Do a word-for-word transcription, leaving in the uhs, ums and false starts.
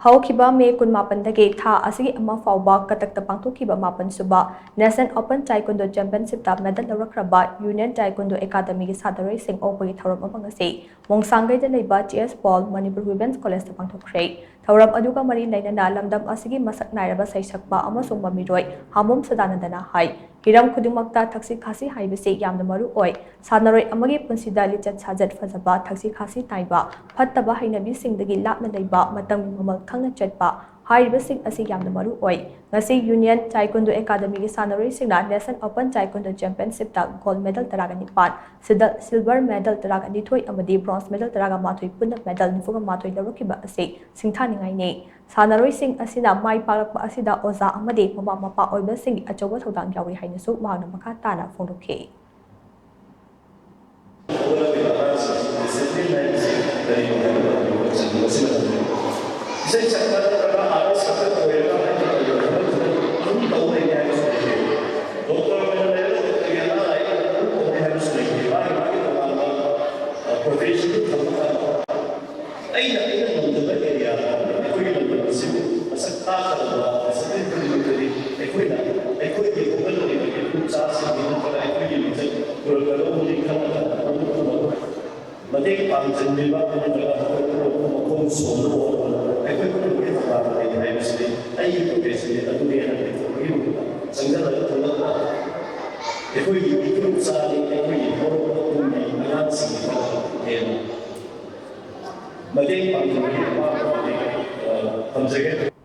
ꯍꯧꯈꯤꯕ ꯃꯦ ꯀꯨꯟꯃꯥꯄꯟꯗꯒꯤ ꯊꯥ ꯑꯁꯤꯒꯤ ꯑꯃ ꯐꯥꯎꯕ ꯀꯇꯛꯇ ꯄꯥꯡꯊꯣꯛꯈꯤꯕ ꯃꯥꯄꯟ ꯁꯨꯕ National Open Taekwondo Championship ꯇ medal ꯂꯧꯔꯛꯈ꯭ꯔꯕ Union Taekwondo Academy ꯒꯤ ꯁꯥꯟꯅꯔꯣꯏꯁꯤꯡ ꯑꯣꯛꯄꯒꯤ ꯊꯧꯔꯝ ꯑꯃ ꯉꯁꯤ ꯃꯣꯡꯁꯥꯡꯒꯩꯗ ꯂꯩꯕ T S Paul Manipur Women's College ꯇ ꯄꯥꯡꯊꯣꯛꯈ꯭ꯔꯦ꯫ ꯊꯧꯔꯝ ꯑꯗꯨꯒ ꯃꯔꯤ ꯂꯩꯅꯅ ꯂꯝꯗꯝ ꯑꯁꯤꯒꯤ ꯃꯁꯛ ꯅꯥꯏꯔꯕ ꯁꯩꯁꯛꯄ ꯑꯃꯁꯨꯡ ꯃꯃꯤꯔꯣꯏ ꯍꯥꯃꯣꯝ ꯁꯗꯥꯅꯟꯗꯅ ꯍꯥꯏ, ꯍꯤꯔꯝ ꯈꯨꯗꯤꯡꯃꯛꯇ ꯊꯛꯁꯤ ꯈꯥꯁꯤ ꯍꯥꯏꯕꯁꯤ ꯌꯥꯝꯅ ꯃꯔꯨ ꯑꯣꯏ꯫ ꯁꯥꯟꯅꯔꯣꯏ ꯑꯃꯒꯤ ꯄꯨꯟꯁꯤꯗ ꯂꯤꯆꯠ ꯁꯥꯖꯠ ꯐꯖꯕ, ꯊꯛꯁꯤ ꯈꯥꯁꯤ ꯅꯥꯏꯕ, ꯐꯠꯇꯕ ꯍꯩꯅꯕꯤꯁꯤꯡꯗꯒꯤ ꯂꯥꯞꯅ ꯂꯩꯕ, ꯃꯇꯝꯒꯤ ꯃꯃꯜ ꯈꯪꯅ ꯆꯠꯄ ꯍꯥꯏꯔꯤꯕꯁꯤꯡ ꯑꯁꯤ ꯌꯥꯝꯅ ꯃꯔꯨ ꯑꯣꯏ꯫ ꯉꯁꯤ Union Taekwondo Academy ꯒꯤ ꯁꯥꯟꯅꯔꯣꯏꯁꯤꯡꯅ National Open Taekwondo Championship ꯇ gold medal ꯇꯔꯥꯒ ꯅꯤꯄꯥꯟ, ꯁꯤꯗ silver medal ꯇꯔꯥꯒ ꯅꯤꯊꯣꯏ ꯑꯃꯗꯤ bronze medal ꯇꯔꯥꯒ ꯃꯥꯊꯣꯏ ꯄꯨꯟꯅ medal ꯅꯤꯐꯨꯒ ꯃꯥꯊꯣꯏ ꯂꯧꯔꯛꯈꯤꯕ ꯑꯁꯤ ꯁꯤꯡꯊꯥꯅꯤꯡꯉꯥꯏꯅꯤ꯫ ꯁꯥꯟꯅꯔꯣꯏꯁꯤꯡ ꯑꯁꯤꯅ ꯃꯥꯏ ꯄꯥꯛꯂꯛꯄ ꯑꯁꯤꯗ ꯑꯣꯖꯥ ꯑꯃꯗꯤ ꯃꯃꯥ ꯃꯄꯥ ꯑꯣꯏꯕꯁꯤꯡꯒꯤ ꯑꯆꯧꯕ ꯊꯧꯗꯥꯡ ꯌꯥꯎꯔꯤ ꯍꯥꯏꯅꯁꯨ ꯃꯍꯥꯛꯅ ꯃꯈꯥ ꯇꯥꯅ ꯐꯣꯡꯗꯣꯛꯈꯤ꯫ ꯍꯧꯒꯠꯂꯛꯂꯤꯕ ꯑꯉꯥꯡꯁꯤꯡ discipline ꯍꯥꯏꯕꯁꯤ ꯀꯔꯤꯅꯣ ꯍꯥꯏꯕꯗꯨ ꯆꯤꯡꯕꯁꯤꯅ ꯏꯁꯩ ꯁꯛꯄ ꯅꯠꯇ꯭ꯔꯒ artist ꯈꯛꯇ ꯑꯣꯏꯔꯒ ꯍꯥꯏꯕ ꯑꯗꯨꯝ ꯇꯧ ꯂꯩꯒꯦ ꯍꯥꯏꯕꯁꯨ ꯂꯩꯇꯦ꯫ Doctor ꯑꯣꯏꯅ ꯂꯩꯔꯒ doctor ꯒꯤ ꯑꯅꯥ ꯂꯥꯏꯌꯦꯡ ꯑꯗꯨꯝ ꯇꯧꯒꯦ ꯍꯥꯏꯕꯁꯨ ꯂꯩꯇꯦ꯫ ꯃꯥꯒꯤ ꯃꯥꯒꯤ ꯇꯣꯉꯥꯟꯕ, ꯑ, profession ꯊꯝꯕ ꯀꯥꯟꯗ ꯑꯩꯅ, ꯑꯩꯅ ꯉꯝꯖꯕ area ꯗ ꯑꯩꯈꯣꯏꯒꯤ ꯂꯝꯗꯝ ꯑꯁꯤꯕꯨ ꯃꯁꯛ ꯇꯥꯛꯀꯗꯕ discipline ꯈꯨꯗꯤꯡꯃꯛꯇꯗꯤ ꯑꯩꯈꯣꯏꯅ, ꯑꯩꯈꯣꯏꯒꯤ ꯍꯧꯒꯠꯂꯛꯂꯤꯕ ꯏꯄꯨ ꯏꯆꯥꯁꯤꯡꯒꯤ ꯅꯠꯇ꯭ꯔꯒ ꯑꯩꯈꯣꯏꯒꯤ ꯃꯤꯡꯆꯠ ꯄꯨꯔꯛꯀꯗꯧꯕꯅꯤ ꯈꯜꯂꯒ ꯃꯗꯨ ꯄꯨꯝꯅꯃꯛ ꯃꯇꯦꯡ ꯄꯥꯡꯁꯤꯟꯕꯤꯕ ꯅꯠꯇ꯭ꯔꯒ ꯃꯈꯣꯏ ꯄꯨꯝꯅꯃꯛ ꯃꯈꯣꯡ ꯁꯣꯝꯅꯕ ꯍꯣꯠꯅꯕ ꯑꯩꯈꯣꯏ ꯄꯨꯝꯅꯃꯛꯀꯤ ꯊꯧꯗꯥꯡ ꯂꯩ ꯍꯥꯏꯕꯁꯤꯗꯤ ꯑꯩꯒꯤ profession ꯅꯤ꯫ ꯑꯗꯨꯅꯤ ꯑꯩꯅ ꯂꯩꯊꯣꯛꯄꯒꯤ ꯃꯍꯨꯠꯇ ꯆꯪꯁꯤꯜꯂꯒ ꯊꯣꯛꯂꯛꯄ ꯑꯩꯈꯣꯏꯒꯤ ꯏꯄꯨ ꯏꯆꯥꯅꯤ, ꯑꯩꯈꯣꯏꯒꯤ ꯍꯧꯔꯛꯄ ꯇꯨꯡꯒꯤ ꯑꯉꯥꯡꯁꯤꯡꯒꯤ ꯍꯦꯟꯅ ꯃꯇꯦꯡ ꯄꯥꯡꯖꯕꯒꯤ ꯑꯄꯥꯝꯕ ꯑꯃꯗꯤ, ꯑ, ꯊꯝꯖꯒꯦ꯫